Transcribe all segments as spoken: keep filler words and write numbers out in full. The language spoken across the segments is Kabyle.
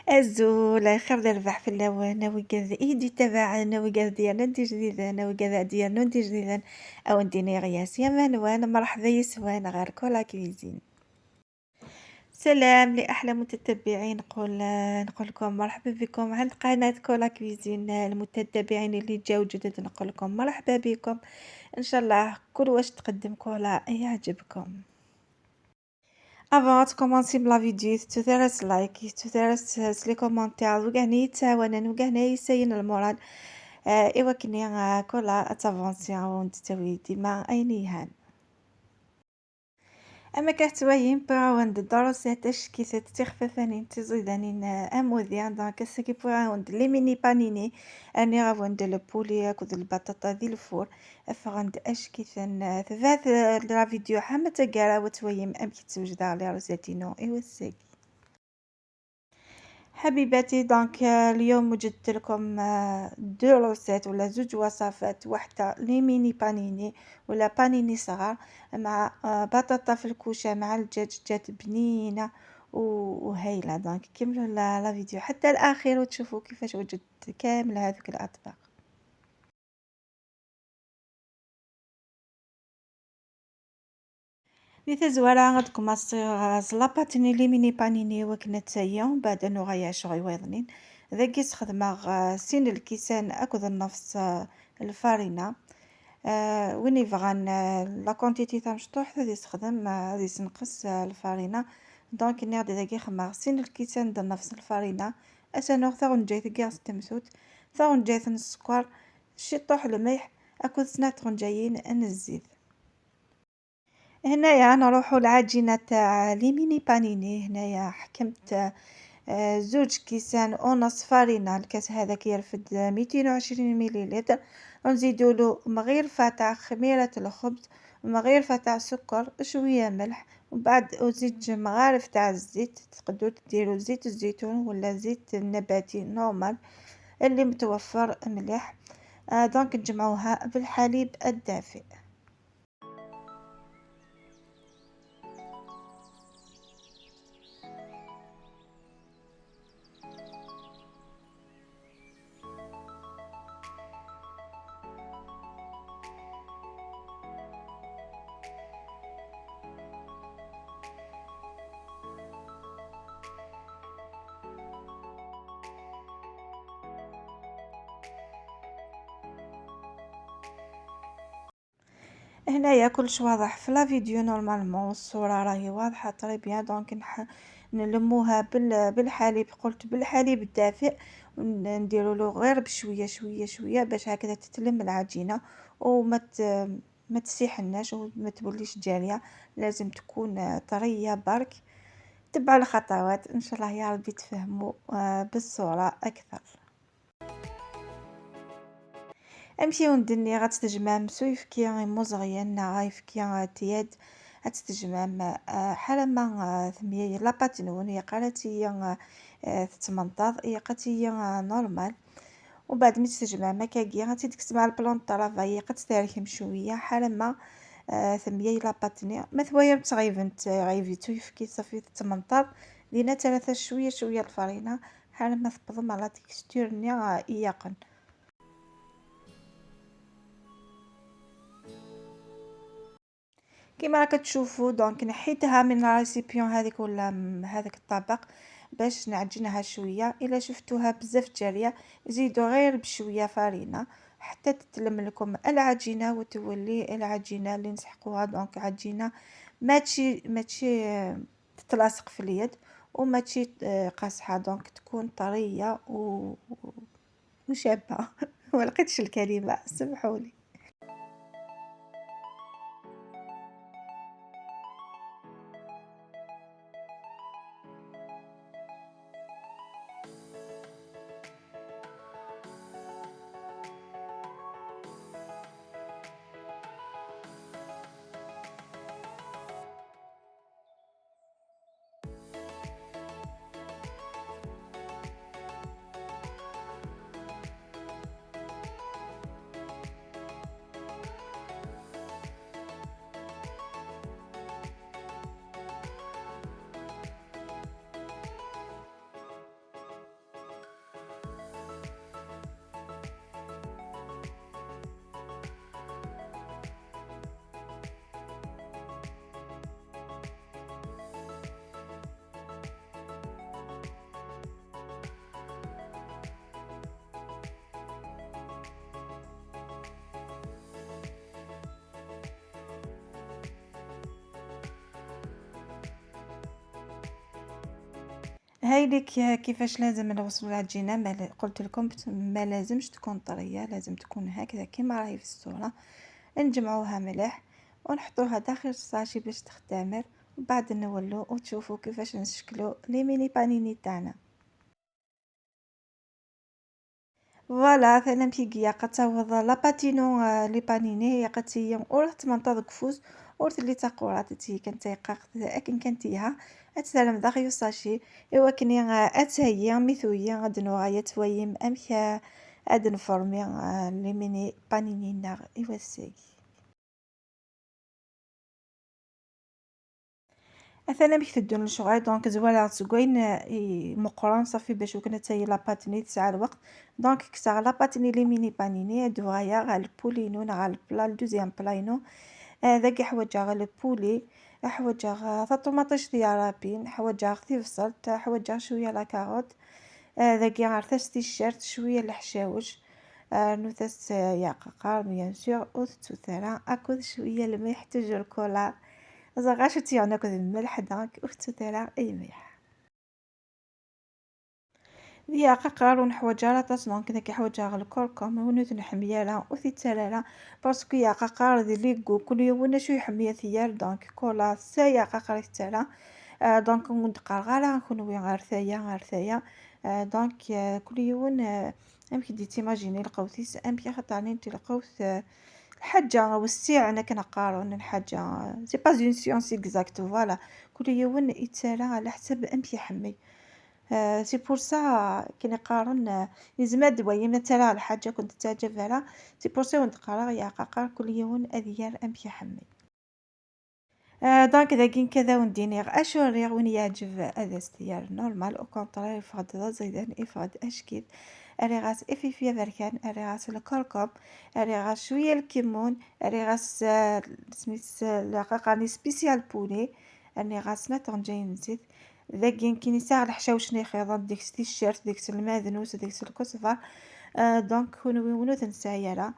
Azul, ay xir d rrbeḥ fell-awen, a wigad i yi-d-yettabaɛen, a wigad d-yernan d ijdiden, a wigad ad d-yernun d ijdiden, a wen-d-iniɣ yas yama-nwen, mṛeḥba yes-wen ɣer Cola Cuisine. سلام لأحلى متتبعين، نقول، نقول لكم مرحبا بكم عند قناة كولا كويزين. المتتبعين اللي جاو جدد نقول لكم مرحبا بكم، إن شاء الله كل واش تقدم كولا يعجبكم. Avant de commencer la vidéo, تثرس لايك، تثرس les commentaires، وكاع يتعاونن، وكاع يسين المورال. آه، إوا كني، آه، كولا تافونسي ونتسوي ديما أين يهان. أما كتوايم بغاوند الدروسات الشكيثات تخففانين تزيدانين أموديان، دونك السكي بغاوند les mini panini، أني غاوند le poulet أكد البطاطا ذي الفور. أفغند أشكيثن ثبات la vidéo حما تقارا وتوايم أمك تسوجد على روزاتينو. إيوا الساقي. حبيباتي، دونك، آه، اليوم وجدت لكم، آه، deux recettes ولا زوج وصفات، وحدة les mini panini ولا panini صغار مع، آه، بطاطا في الكوشة مع الدجاج، جات بنينة و-، وهايلة. دونك كملوا la، la vidéo حتى الأخير وتشوفوا كيفاش وجدت كامل هذوك الأطباق. Di tazwara ad kmaṣiɣ s la panini les mini panini wakken ad tayi, mbeɛd ad nuɣal ɛecɣ i wayeḍnin. Dagi sxedmeɣ, eh, sin lkisan akked nnefṣ, eh, lfarina. Eh, win yebɣan, eh, la quantité tamecṭuḥt ad isexdem, eh, ad isenqes, eh, lfarina. Donc nniɣ-d dagi xedmeɣ sin lkisan d nnefṣ lfarina. Ad s-anuɣ taɣenǧayt n yiɣes n temsut, taɣenǧayt n sskeṛ, ciṭuḥ lmelḥ akked snat tɣenǧayin n zzit. هنايا نروحو للعجينة تاع les mini panini. هنايا حكمت، آه، زوج كيسان ونص فرينة. الكاس هذاك يرفد ميتين وعشرين مليلتر. ونزيدولو مغرفة تاع خميرة الخبز، مغرفة تاع سكر، شوية ملح، ومن بعد زوج مغارف تاع الزيت. تقدرو ديرو زيت الزيتون ولا زيت النباتي normal اللي متوفر مليح. آه، donc نجمعوها بالحليب الدافئ. هنايا كلش واضح في la vidéo normalement، والصورة راهي واضحة très bien. Donc نح-، نلموها بال-، بالحليب، قلت بالحليب الدافئ، ون-، نديرولو غير بشوية شوية شوية باش هكذا تتلم العجينة وما ت-، ما تسيحناش وما توليش جارية. لازم تكون طرية برك. تبعوا الخطوات إن شاء الله يا ربي تفهموا، آه، بالصورة أكثر. أمشي وندني غتتجمع مسو يفكي مزغيا نا يفكي تياد. غتتجمع، آه، حالة ما، آه، ثمية لاباطنون يقالتي، آه، آه، تتمنطاض يقتي، آه، normal. وبعد ما تتجمع مكاكي غتديك تسمع البلون طرافاي قد تستهلكم شوية حالة ما، آه، ثمية لاباطني ما ثويا تغيبنت غيبتو يفكي صافي تتمنطاض. لينا ثلاثة شوية شوية الفرينة حالة ما تبضم على تكستير نيا إياقن. كيما راك تشوفوا، donc نحيتها من la récipient هذيك ولا م-، هذاك الطبق باش نعجنها شوية. الا شفتوها بزاف جاريه، زيدوا غير بشويه فرينه حتى تتلم لكم العجينه وتولي العجينه اللي نسحقوها، donc عجينه ماشي، ماشي، آه، تتلاصق في اليد، وماشي، آه، قاصحه، donc تكون طريه و-، وشابه. ما لقيتش الكلمه، سمحوا لي. هاي ليك كيفاش لازم نوصلو العجينة. ما ل-، قلت لكم بت-، ما لازمش تكون طرية، لازم تكون هكذا كيما راهي في الصورة. نجمعوها مليح ونحطوها داخل الساشي باش تختمر، وبعد نولو وتشوفو كيفاش نشكلو les mini panini تاعنا. Voilà، ثاني مكيقيا قد تعوض لاباتينو، آه، les panini، هي قد تيم وراه تمنطا ذوك فوز ورث اللي تقورات تي كانت تيقاق. اكن كانت تيها اتسلم داخل الساشي. ايوا كني، آه، اتهيا ميثويا غد نوغا يتويم امك، آه، اد نفورمي، آه، les mini panini ناغ ايوا الساقي. اثنا مك تدون لشغل، donc زوالا تسقوين، آه، مقران صافي باش وكنا تاي لاباتني تسعة الوقت. Donc كسا لاباتني les mini panini دوايا غا البولينو نغا البلا، le deuxième plat ينو. آه، ذاك حواجا غا البولي، حواجا غا طوماطيش ديال رابين، حواجا غا تيفصلت، حواجا شوية la carotte. آه، ذاك غا ثاس تيشيرت، شوية الحشاوش. آه، نوثس، آه، يا ققار، bien sûr، وثتو ثرا، اكو شوية الملح، toujours كولا. زغاشت يعني اكو الملح، donc وثتو ثرا اي ملح. هي ققر ونحوج على طاس، donc كذا كي حوج على الكركم ونوث نحميالة وثي تسالالة، parce que يا ققر ذي ليكو كل يوم شو يحمي ثيال، donc كولا سا يا ققر ثيالة. آه، donc ندقر غالا نكونوي غير ثايا، غير ثايا. آه، donc، آه، كل يوم، آه، امك دي تيماجيني القوثيس، امك خاطر انت القوث، آه، الحاجة والسعر انا كنقارن الحاجة، c'est pas une science exacte، voilà. كل يوم يتسالى على حسب امك يحمي. آه، c'est pour ça كنقارن، آه، يزمد وين ترى الحاجة كنت تعجبها لها، c'est pour ça ونتقرا يا ققر كل يوم اذيال امك يحمي. آه، donc داكين كذا ونديني اشو ريغ وين يعجب هذا ستيار normal، au contraire يفقد ذا زيدان يفقد اشكيد. اري غاس افيفيا بركان، اري غاس الكركم، اري غاس شويه الكمون، اري غاس، آه، سميت القاني spécial poulet، اري غاس نطن جاي نزيد. داكين كيني ساغ الحشاوش نيخيضا ديك تيشيرت ديك الماذنوس ديك الكسفر. آه، donc كونو ونو تنسايا راه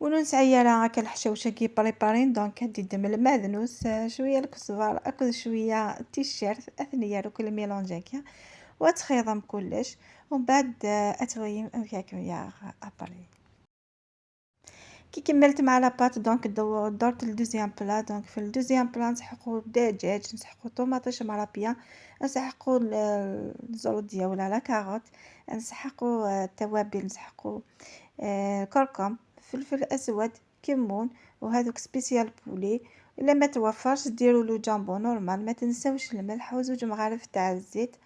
ونون سعيالة هاكا الحشاوشة كي بريبارين، donc هادي دم المعدنوس، آه، شوية الكزبر، اكل شوية تيشيرت، اثنية كل ميلونج هكا، وتخيضم كلش، ومن بعد، آه، اتويم امكاكم يا ابري. كي كملت مع لاباط، donc دو-، درت الدوزيام بلا. Donc في الدوزيام بلا نسحقو الدجاج، نسحقو طوماطيش مرابية، نسحقو ال-، الزرودية ولا لا كاروت، نسحقو، آه، التوابل، نسحقو، آه، كركم، فلفل اسود، كمون، وهذوك spécial poulet. الا ما توفرش ديروا له جامبو normal. ما تنساوش الملح وزوج مغارف تاع الزيت،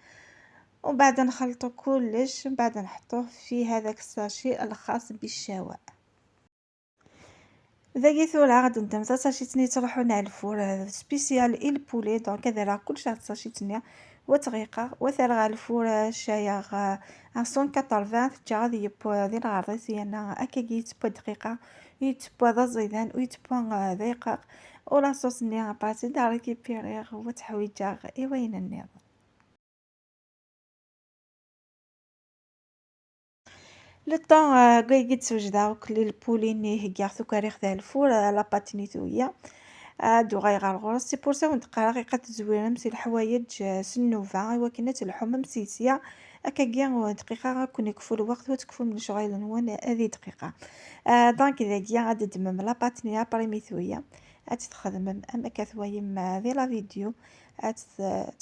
ومن بعد نخلطوا كلش، من بعد نحطوه في هذاك الساشي الخاص بالشواء. داكي ثورة غادي ندم ساشي تني تروحون على الفور، آه، spécial et le poulet. Donc هذا راه كلش على ساشي تني وتغيقه وثرغى الفور، آه، شايغ، آه، مية وثمانين، تجا غادي يبو، آه، ذي الغرض يانا اكا يتبو دقيقة، يتبو ذا زيدان ويتبو، آه، دقيقة. ولا صوص ني بارتي دا ريكيبيريغ وتحويجاغ ايوا يننيض. Le temps، آه، كاي قد سوجدا وكلي البولي ني هكا ثوكاريخ تاع الفور، آه، لاباتيني ثويا. آه، دو غاي غار غورس، c'est pour ça ونتقرا غير قد زويرم سي الحوايج، آه، سنوفا، ايوا كنا تلحم مسيسيا. اكا كيا دقيقة غاكون يكفو الوقت وتكفو من شغل نوان هذه دقيقة. آه، donc اذا كيا غادي تدمم لاباتيني ابري ميثويا. غادي تخدمم اما كثويم هذه لا فيديو. غادي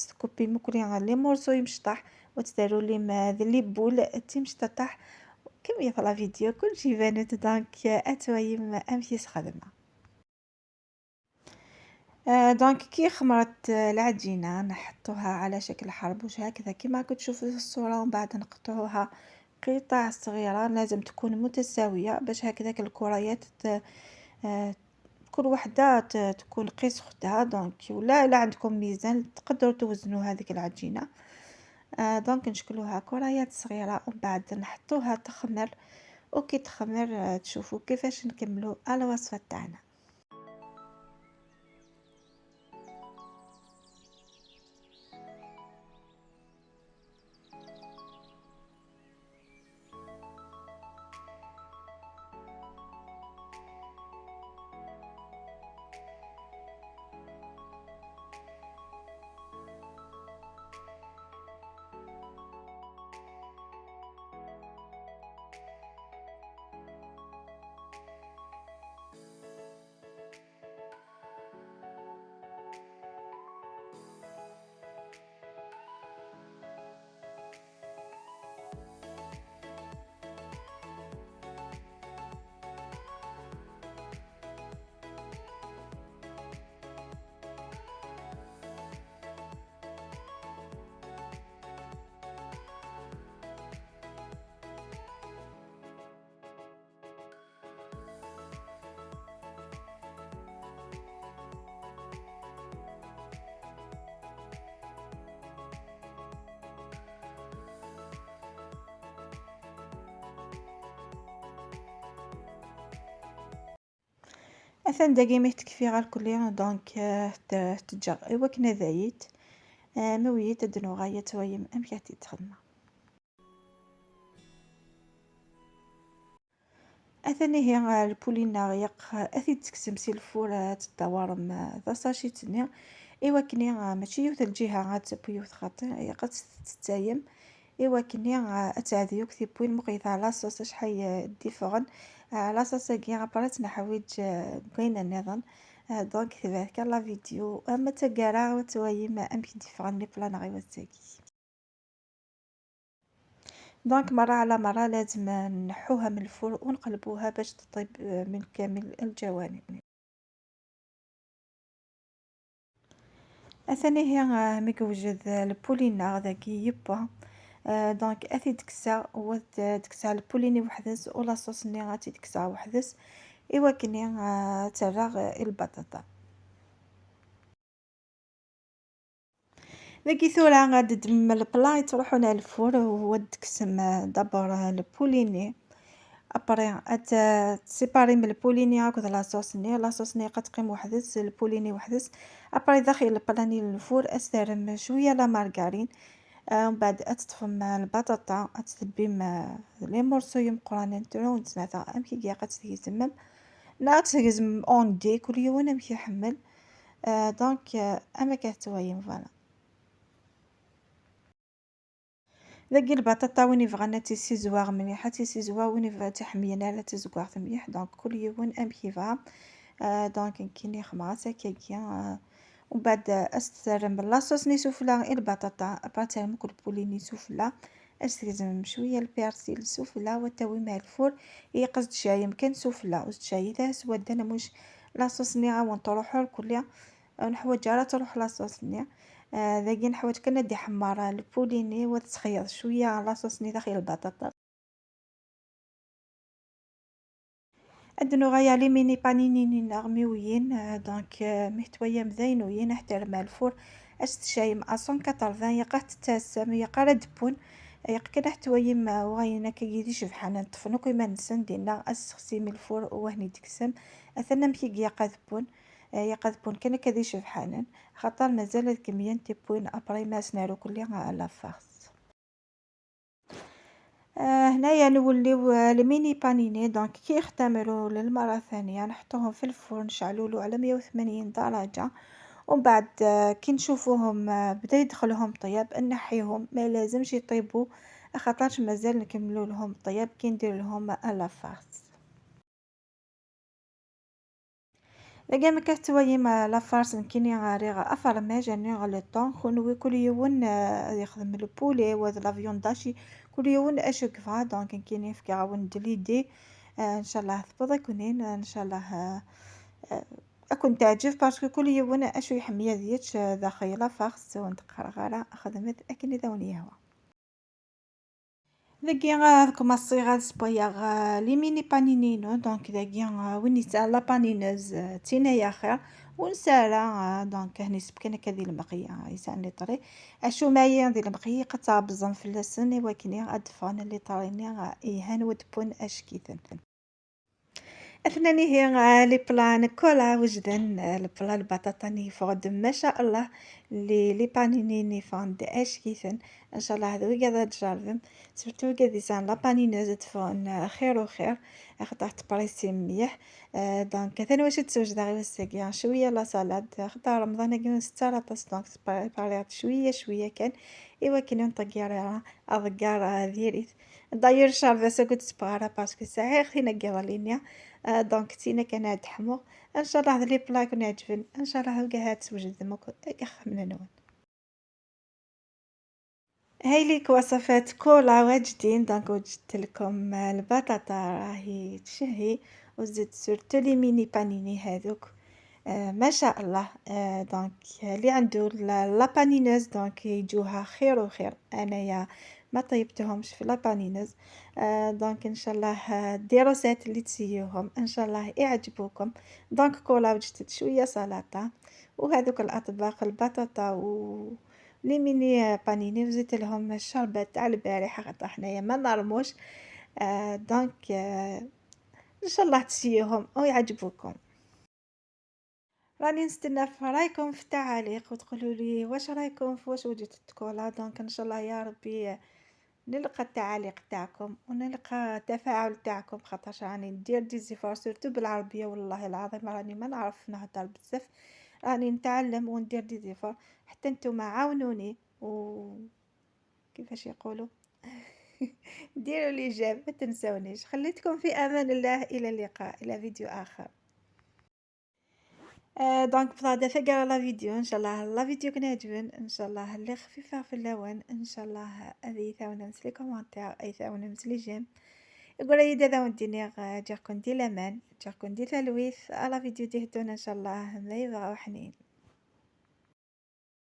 تكوبي مكلي لي مورسو يمشطح. وتداروا لي ما هذا لي بول تيمشطح. كمية لا فيديو كل شي بانت، donc اتويم امشي سخدمه. آه، donc كي خمرت، آه، العجينة نحطوها على شكل حربوش هكذا كيما راكم تشوفوا في الصورة، ومن بعد نقطعوها قطع صغيرة. لازم تكون متساوية باش هكذاك الكريات ت-، آه، كل وحدة ت-، تكون قيس اختها. Donc ولا، لا عندكم ميزان تقدروا توزنوا هذيك العجينة. آه، donc نشكلوها كريات صغيرة ومن بعد نحطوها تخمر، وكي تخمر، آه، تشوفوا كيفاش نكملوا الوصفة تاعنا. Atan dagi mi tekfi ɣer kulli, donc, euh, t-, teǧǧa i wakken ad ayit. Euh, mi wiyit ad d-nuɣal ad twayem amek ad t-id-xedmeɣ. Atan ihi, euh, lpuli-nneɣ yeq, ad t-id-tekksem si lfur, euh, ad teddawarem, euh, tasacit-nni, i wakken, euh, mačči yiwet lǧiha ad tewwi yiwet xaṭi, yeq ad tt-tettayem, i wakken, euh, ad tɛeddi akk tiwwin, muqlet ɣer la sauce acḥal, euh, d-iffɣen. Euh, la sauce-agi, après ad tt-neḥwiǧ, euh, deg wayen nniḍen. Euh, donc, tebɛet kan la vidéo, ama d taggara, ad twayem amek i d-iffɣen les plats-nneɣ i wass-agi. Donc, مرة على مرة لازم نحوها من الفور ونقلبوها باش تطيب من كامل الجوانب. Atan ihi, euh, mi yewjed, euh, lpuli-nneɣ dagi yewwa. Euh, donc, ad t-id-kkseɣ, u ad d-kkseɣ lpuli-nni weḥd-s, u la sauce-nni ad tt-id-kkseɣ weḥd-s, i wakken, euh, ad tt-rreɣ, euh, i lbaṭaṭa. Dagi tura ad d-ddmem le plat yettruḥun ar lfur, u ad d-tekksem, euh, d'abord, euh, lpuli-nni. Après, ad t-, ad tessiparem lpuli-nni akked la sauce-nni. La sauce-nni ad teqqim weḥd-s, lpuli-nni weḥd-s. Après, daxel le plat-nni n lfur, ad s-terrem cwiya la margarine. Euh, mbeɛd ad teṭṭfem, euh, lbaṭaṭa, ad tt-tebbim, euh, les morceaux imeqqranen, tura ur nettnata amek i ilaq ad tt-tgezmem. Neɣ ad tt-tgezmem en dés, kul yiwen amek iḥemmel. Euh, donc, euh, am akka tettwayem, voilà. Dagi lbaṭaṭa, win ibɣan ad tt-issizweɣ mliḥ, ad tt-issizweɣ, win ibɣan ad tt-iḥemmlen ara ad tizweɣ mliḥ, donc kul yiwen amek yebɣa. Euh, donc nekkini xedmeɣ-as akkagi, euh, umbeɛd, euh, ad s-terrem la sauce-nni sufella i lbaṭaṭa, après ad terrem akk lpuli-nni sufella, ad s-tgezmem cwiya lpersil sufella, u ad tawim ar lfur, ilaq ad s-tcayem kan sufella, ur s-tcayit ara s wadden, am win la sauce-nni ad wen-truḥ ur kulli. Ur neḥwaǧ ara ad truḥ la sauce-nni. Ah, dagi neḥwaǧ kan ad iḥemmer lpuli-nni, u ad tessexyaḍ cwiya la sauce-nni daxel lbaṭaṭa. Ad nuɣal ɣer les mini panini-nni-nneɣ mi uyin, ah, donc, ah, mi twayam d ayen uyin, ad terrem ar lfur, ad s-tcayem à cent quatre-vingts, ilaq ad tettasem, ilaq ara d-wwun, ilaq kan ad twayam, ah, uɣalen akkagi d icebḥanen, ṭṭfen akk iman-nsen dinna, ad tessexsim lfur, u wahni d-teksem. Atan amek i ilaq ad wwun. Eh, ilaq ad wwun kan akka d icebḥanen, axaṭer mazal ad kemmlen tiwwin après ma as-nerr kulli à la farce. Eh, هنايا نوليو، eh, les mini panini، donc كي يختمروا للمرة الثانية نحطوهم في الفرن، نشعلولو على مية وثمانين درجة، ومن بعد، eh, كي نشوفوهم، eh، بدا يدخلهم طياب، نحيهم، ما لازمش يطيبوا، خاطرش مازال نكملولهم الطياب كي نديرلهم à la farce. Dagi ma tettwayim, ah, la farce, nekkini, ah, riɣ afermaj, riɣ le thon, kunwi kul yiwen, ah, ad yexdem le poulet wa d la viande hachée, kul yiwen acu yebɣa, donc nekkini fkiɣ-awen-d l'idée, ah, ncallah tewweḍ-iken-in, ah, ncallah, ah, ah, ad ken-teɛǧeb, parce que kul yiwen acu iḥemmel ad yečč, ah, daxel la farce, ur wen-d-qqareɣ ara, xedmet akken i d awen-yehwa. Dagi, ah, ad kmaṣiɣ ad sewwayeɣ, ah, les mini panini-inu. Donc dagi, ah, win yesɛan la panineuse, ah, d tin ay axir. Ur nesɛi ara, ah, donc, ah, nesbek kan akka di lemɣi, ah, yesɛan les traits. Acu ma yella di lemɣi, ad tɛebẓem fell-asen i wakken ad d-ffɣen les traits-nni, ah, yelhan u ad d-wwun acek-iten. Atnan ihi, ah, les plats n Kola wejden, ah, le plat lbaṭaṭa-nni yeffeɣ-d, ma sha Allah, les, les panini-nni ffɣen-d acek-iten. Ncallah d wigad ad tjerrbem, surtout wigad yesɛan la panineuse ad ffɣen, ah, xir u xir, axaṭer tprisi mliḥ. Ah, donc, atan wacu d-swejdeɣ i wass-agi, ah, cwiya la salade, axaṭer Remḍan-agi ur nsett ara aṭas, donc, tprepariɣ-d cwiya, cwiya kan, i wakken ur nṭegger ara aḍeggar, ah, diri-t. D'ailleurs, ccerba-s akk ur tt-ssewweɣ ara, parce que sɛiɣ tin n yiḍelli-nni. Ah, donc, d tin kan ad d-ḥmuɣ. Ncallah d les plats i ken-iɛeǧben. Ncallah, ugaha ad teswejdem akk deg yixxamen-nwen. هاي ليك وصفات كولا واجدين. Donc وجدت لكم البطاطا، راهي تشهي، وزدت surtout les mini panini هذوك. آه، ما شاء الله. آه، donc اللي عنده لا، la panineuse، donc يجوها خير وخير. أنايا ما طيبتهمش في la panineuse. آه، donc إن شاء الله، آه، des recettes اللي تسيوهم إن شاء الله يعجبوكم. Donc كولا وجدت شوية سلطة، وهذوك الأطباق، البطاطا و les mini panini، وزدت لهم الشربات تاع البارح، خاطر حنايا ما نرموش. آه، donc، آه، إن شاء الله تسيوهم ويعجبوكم. راني نستنى في رايكم في التعاليق، وتقولوا لي واش رايكم في واش وجدت الكولا. Donc ان شاء الله يا ربي نلقى التعاليق تاعكم ونلقى التفاعل تاعكم، خاطرش راني ندير des efforts surtout بالعربية. والله العظيم راني ما نعرف نهدر بزاف، راني نتعلم وندير des efforts. حتى نتوما عاونوني و كيفاش يقولوا ديروا les j'aime، ما تنسونيش. خليتكم في امان الله، الى اللقاء، الى فيديو اخر. آه، donc بطاقة فقرة la vidéo، ان شاء الله la vidéo كان عجبن، ان شاء الله اللي خفيفة في اللون، ان شاء الله هذه يثاونا مثل les commentaires، اي يثاونا مثل les j'aime. يقول لي دادا وديني، آه، جاكم دي الامان، جاكم دي ثلويث على فيديو دي هدونا ان شاء الله ما يبغى وحنين.